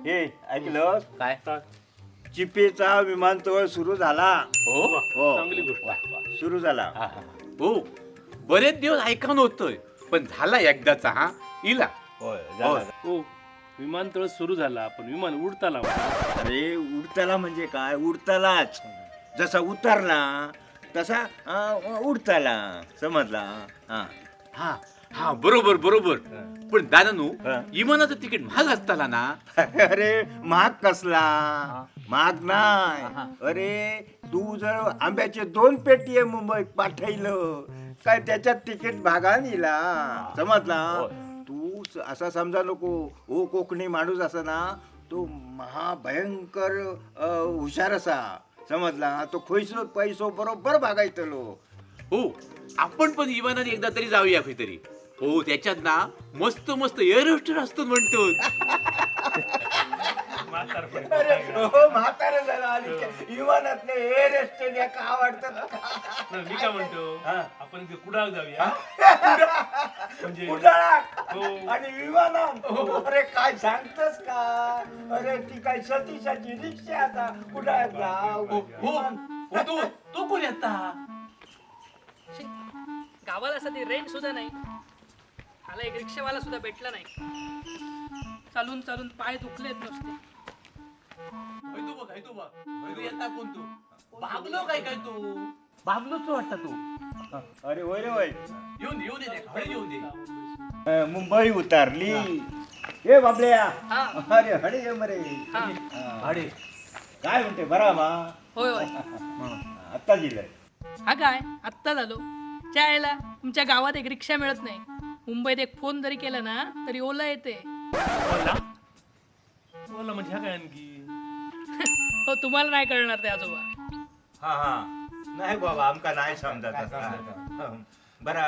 हे ऐकलं? काय? चिपेचा विमानतळ सुरू झाला. हो. हो. चांगली गोष्ट. सुरू झाला. हा, हा. हो, बरेच दिवस ऐका नव्हतोय, पण झाला एकदाचा. हा इला. होय, झाला. हो, विमानतळ सुरू झाला पण विमान उडताला. अरे, उडताला म्हणजे काय, उडतालाच. जसा उतरला तसा उडताला, समजला हा? हा हा, बरोबर बरोबर. पण दादा नू, हा. विमानाचं तिकीट महाग असताला ना? अरे, महाग कसला, महाग नाही. अरे, तू जर आंब्याचे दोन पेटी आहे मुंबईत पाठवलं काय त्याच्यात तिकीट भागा नेला, समजला? तू असा समजा नको हो, कोकणी माणूस असा ना तो महाभयंकर हुशार असा, समजला? तो खैसो पैसो बरोबर भागायतलो. हो, आपण पण विमानाने एकदा तरी जाऊया तरी. हो, त्याच्यात ना मस्त मस्त एअर होस्टर असतो म्हणतो. अरे हो, म्हातारं झालं आणि विमानातले एअर ऑस्ट्रेलिया का आवडतात. मी काय म्हणतो, हा. आपण इथे कुडाळ जाऊया म्हणजे. कुडाळा? हो. आणि विमानात? अरे, काय सांगतस का? अरे, ती काय सतीशाची रिक्षा आता कुडाळात जाव. हो हो, तो तो कोण आता? शी, गावाला सध्या रेंज सुद्धा नाही. मला एक रिक्षावाला सुद्धा भेटला नाही. चालून चालून पाय दुखलेत नुसते. हाय तो बघ, हाय तो बघ. हाय तो येता कोण तू? बागलो काय काय तू? बागलोच वाटता तू. अरे होय रे होय. येऊन दे, येऊन दे, हळे येऊन दे. मुंबई उतारली. ए बाबल्या. हा. अरे हडे ये मरे. हा. हा. अरे. काय म्हणते, बरा मा? होय होय. आत्ता दिलंय. हा काय, आत्ता झालो यायला. तुमच्या गावात एक रिक्षा मिळत नाही, मुंबईत एक फोन जरी केला ना तरी ओला येते. ओला? ओला म्हणजे ह्या काय आणखी? हो, तुम्हाला नाही कळणार ते आजोबा. हा हा, नाही बाबा, आमका नाही समजत आता. बरा,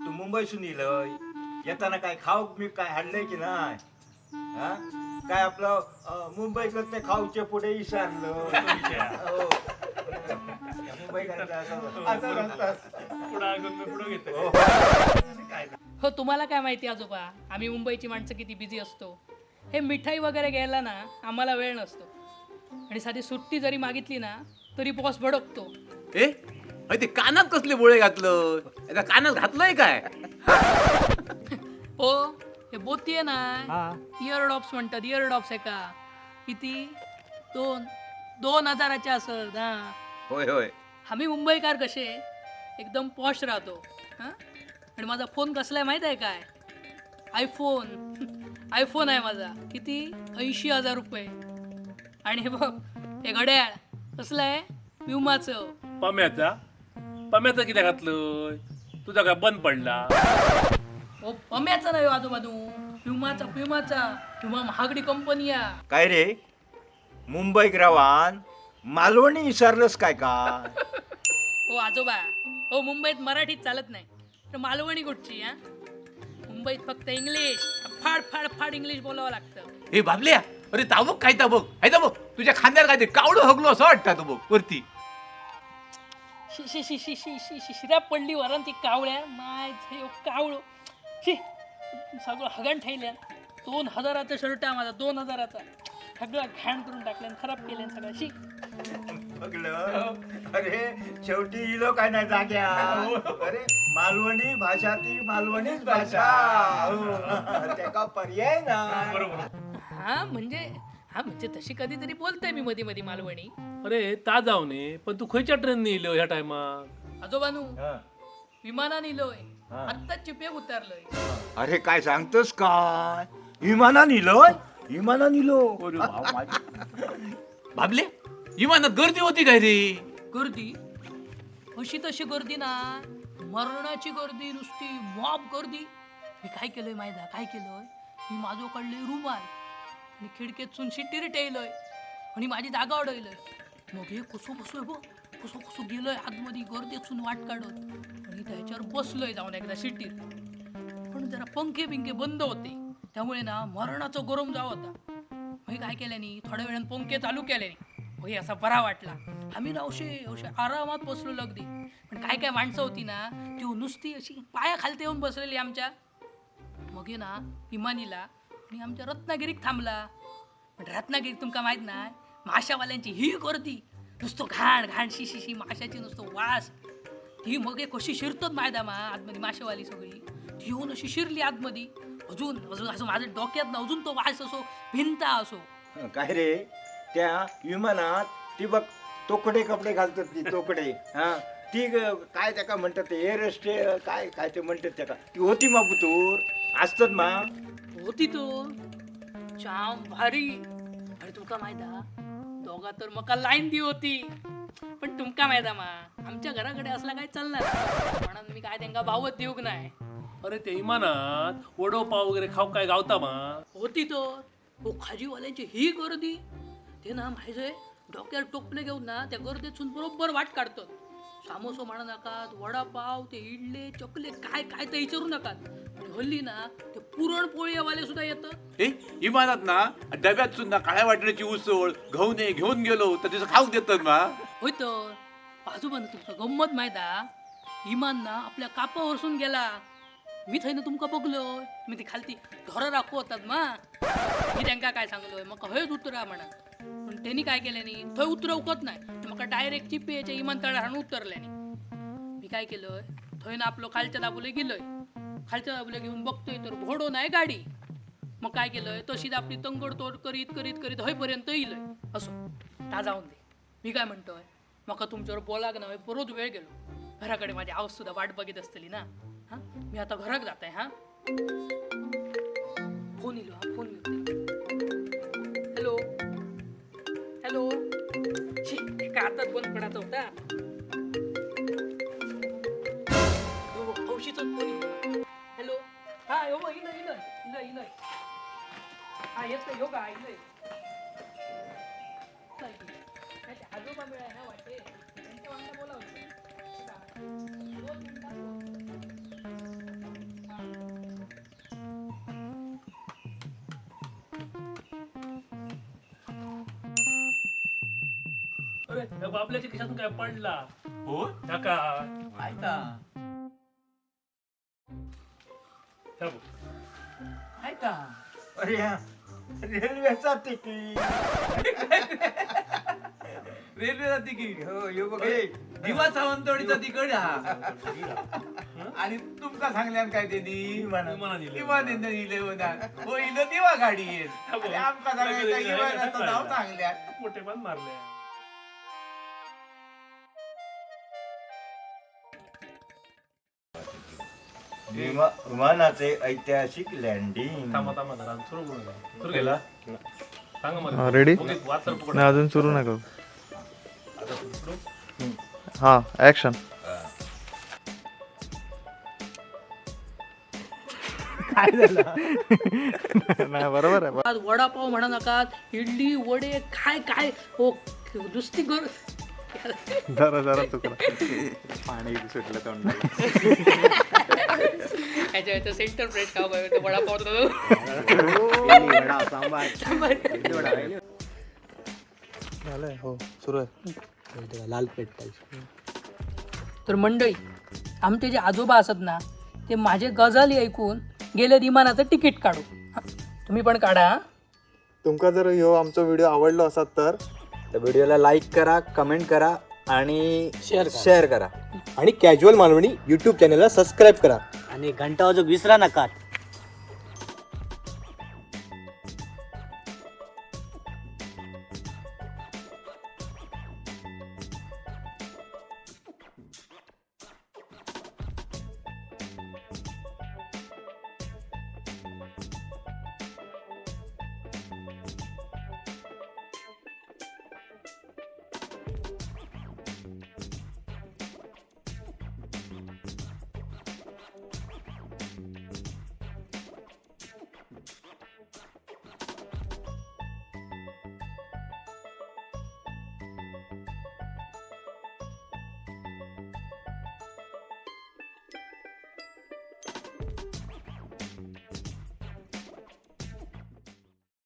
तू मुंबईसून इलय, येताना काय खाऊ मी काय हाडलंय की नाही? हा? काय आपलं मुंबईकडं ते खाऊचे पुढे विसरलं. हो. मुंबईकरांचं असं असं असतं. पुढं पुढं घेतो. हो, तुम्हाला काय माहिती आजोबा, आम्ही मुंबईची माणसं किती बिझी असतो. हे मिठाई वगैरे घ्यायला ना आम्हाला वेळ नसतो आणि साधी सुट्टी जरी मागितली ना तरी बॉस भडकतो. ए अरे, ते कानात कसले बोळे घातलं? याचा कानात घातलंय काय? हो, हे बोती आहे ना, इयर डॉप्स म्हणतात, इयर डॉप्स आहे का. किती, दोन दोन हजाराच्या असत हा. होय होय. आम्ही मुंबईकार कसे एकदम पॉश राहतो हां. आणि माझा फोन कसला आहे माहीत आहे काय? आयफोन. आयफोन आहे माझा. किती? 80,000 रुपये. आणि हे बघ, हे घड्याळ कसलं आहे, प्युमाचं. पम्याचा? पम्याचा किती घातलं? तुझा काय बंद पडला? ओ, पम्याचा नाही हो आजूबाजू, प्युमाचा, प्युमाचा. प्युमा महागडी कंपनी आहे. काय रे, मुंबईक रावान मालवणी विसरलंस काय का? हो आजोबा, हो, मुंबईत मराठीत चालत नाही तर मालवणी कुठची हा. मुंबईत फक्त इंग्लिश, फाड फाड फाड इंग्लिश बोलावं लागतं. हे बाबल्या, अरे ताबक काय ताबक हाय बघ, तुझ्या खांद्यावर काय ते कावडं हगलो असं वाटतं तो बघ वरती. शी शी शी शी शी शी शी, शिरा पडली वरण ती कावळ्या माय कावळो. शी, सगळं हगण ठेवल्या. 2,000चा शर्ट आहे माझा, 2,000चा. सगळं घाण करून टाकल्यान, खराब केल्यान सगळं. शी. बघलं? अरे, शेवटी इलो काय नाही जाग्या. अरे, मालवणी भाषा ती मालवणीच भाषा. हो. त्याका पर्याय ना. हा म्हणजे, हा म्हणजे तशी कधीतरी बोलतोय मी मधी मधी मालवणी. अरे, ता जाऊ ने, पण तू खयच्या ट्रेनने इलो ह्या टायमाक? आजोबानू, हा. विमानाने इलोय, आत्ताच चिपे उतरलोय. अरे, काय सांगतोस काय? विमानान इलो? विमानान इलो? बाबले, विमानात गर्दी होती काय रे? गर्दी अशी तशी गर्दी ना, मरणाची गर्दी, नुसती मॉब गर्दी. मी काय केलंय माहिती आहे? काय केलंय मी, माझो काढलंय रुमाल आणि खिडकेतसून शिट्टीर टेलय आणि माझी जागा अडवलंय. मग हे कसो कसो बघ, कसो कसो गेलोय आतमध्ये गर्दीतसून वाट काढत आणि त्याच्यावर बसलोय जाऊन एकदा शिट्टीर. पण जरा पंखे बिंखे बंद होते, त्यामुळे ना मरणाचं गरम जाव होता. मग हे काय केल्यानी, थोड्या वेळानं पंखे चालू केल्यानी मग हे असा बरा वाटला. आम्ही ना असे असे आरामात बसलो अगदी. पण काय काय माणसं होती ना, ती नुसती अशी पाया खालते येऊन बसलेली आमच्या. मग हे ना इमानीला आणि आमच्या रत्नागिरीत थांबला. पण रत्नागिरीत तुमका माहीत नाही, माशावाल्यांची ही गर्दी, नुसतं घाण घाण शी शी शी, माशाची नुसतं वास. ती मग एक कशी शिरतात मायदा मा आतमध्ये माशावाली सगळी, ती येऊन अशी शिरली आतमध्ये. अजून अजून असं माझ्या डोक्यात ना अजून तो वास असो भिंता असो. काय रे, त्या विमानात ती बघ तोकडे कपडे घालतात ती तोकडे. हा ती काय त्याका म्हणतात ते एअर काय काय ते म्हणतात त्याका, ती होती मा पुतूर असतात मा. होती तो जाम भारी. अरे तुमका माहित हा, दोघा तर मका लाईन दी होती. पण तुमका माहित हा मा, आमच्या घराकडे असला काय चालणार नाही. म्हणून मी काय त्यांका भावत देऊक नाही. अरे ते विमानात वडोपाव वगैरे खाऊ काय गावता मा? होती तर हो, खाजीवाल्यांची ही गर्दी. ते ना माहिती डोक्यावर टोपले घेऊन ना त्या गर्दीतून बरोबर वाट काढतात. सामोसो म्हणा नकात, वडापाव, ते इडले चकले काय काय ते विचारू नकात. आणि हल्ली ना ते पुरणपोळीवाले सुद्धा येतात. ए विमानात ना डब्यात सुद्धा काळ्या वाटण्याची उसळ घाऊने घेऊन गेलो तर तिचं खाऊ देतात मा. होय तर बाजूबाजू तुमका गंमत माहित हा, इमान ना आपल्या कापावरसून गेला. मी थंय ना तुमका बघलो, मी ती खालती ढोरं राखू होतात मा. मी त्यांका काय सांगलोय, मग हयच उतरा म्हणा. पण त्यांनी काय केलं नी, थंय उतरवकत नाही, ते म्हाका डायरेक्ट चिपयेच्या इमानतळार हाडून उतरल्यानी. मी काय केलंय, थंय ना आपलं खालच्या दाबोले गेलोय. खालच्या दाबोले घेऊन बघतोय तर घोडो नाही गाडी. मग काय केलंय, तशीच आपली तंगड तोड करीत करीत करीत हयपर्यंत येईलय. असो ता जाऊन दे. मी काय म्हणतोय, म्हाका तुमच्यावर बोलाक ना परत वेळ गेलो. घराकडे माझी आऊस सुद्धा वाट बघित असतली ना. हा मी आता घराक जात आहे. हा फोन इलो, हा फोन हॅलो हॅलो. शी, का हातात बंद पडायचा होता. हो, हौशीचाच फोन इलो. हॅलो, हा यो बघ, इलो इलो इलो इलो. हा येतो यो का इलोय. आजोबा मिळाय ना वाटे, त्यांच्या वांगडा बोलावं. 2 मिनिटात. अरे त्या बाबल्याच्या खिशातून काय पडला? हो काका. काय ता? ह्या बघ. काय ता? अरे हा, रेल्वेचा तिकीट. रेल्वेचा तिकीट. हो यो बघ हे. दिवा सावंतवाडीचा तिकड हा. आणि तुमका सांगल्यान काय त्यांनी? विमानात. विमानात इले. विमानात इले म्हणान. हो इलो दिवा गाडी येईल. आणि आमका सांगायचं विमानाचं नाव सांगल्यान. मोठे पण मारले. विमानाचे ऐतिहासिक लँडिंग. थांबा थांबा जरा, सुरू करू नका. सुरू केला सांगा मला. रेडी? ओके, वाद तर पकडा. नाही, अजून सुरू नका. आता सुरू. हां, ॲक्शन. नाही, बरोबर आहे. आज वडापाव म्हणा नका, इडली वडे काय काय हो नुसती गर जरा जरा चुकला, पाणी सुटलं तोंडाला. ह्याच्या सेंटर फ्रेश खाऊ बाई, तो वडापाव तर- झालंय, हो सुरू आहे. लाल पेट पाहिजे. तर मंडळी, आमचे जे आजोबा असत ना, ते माझे गजाली ऐकून गेले विमानाचं तिकीट काढू. हा, तुम्ही पण काढा हा. तुमका जर ह्यो आमचो व्हिडिओ आवडलो असात तर तर व्हिडिओला लाईक करा, कमेंट करा आणि शेअर करा. शेअर करा आणि कॅज्युअल मालवणी यूट्यूब चॅनलला सबस्क्राईब करा. आणि घंटा वाजवूक विसरा नका.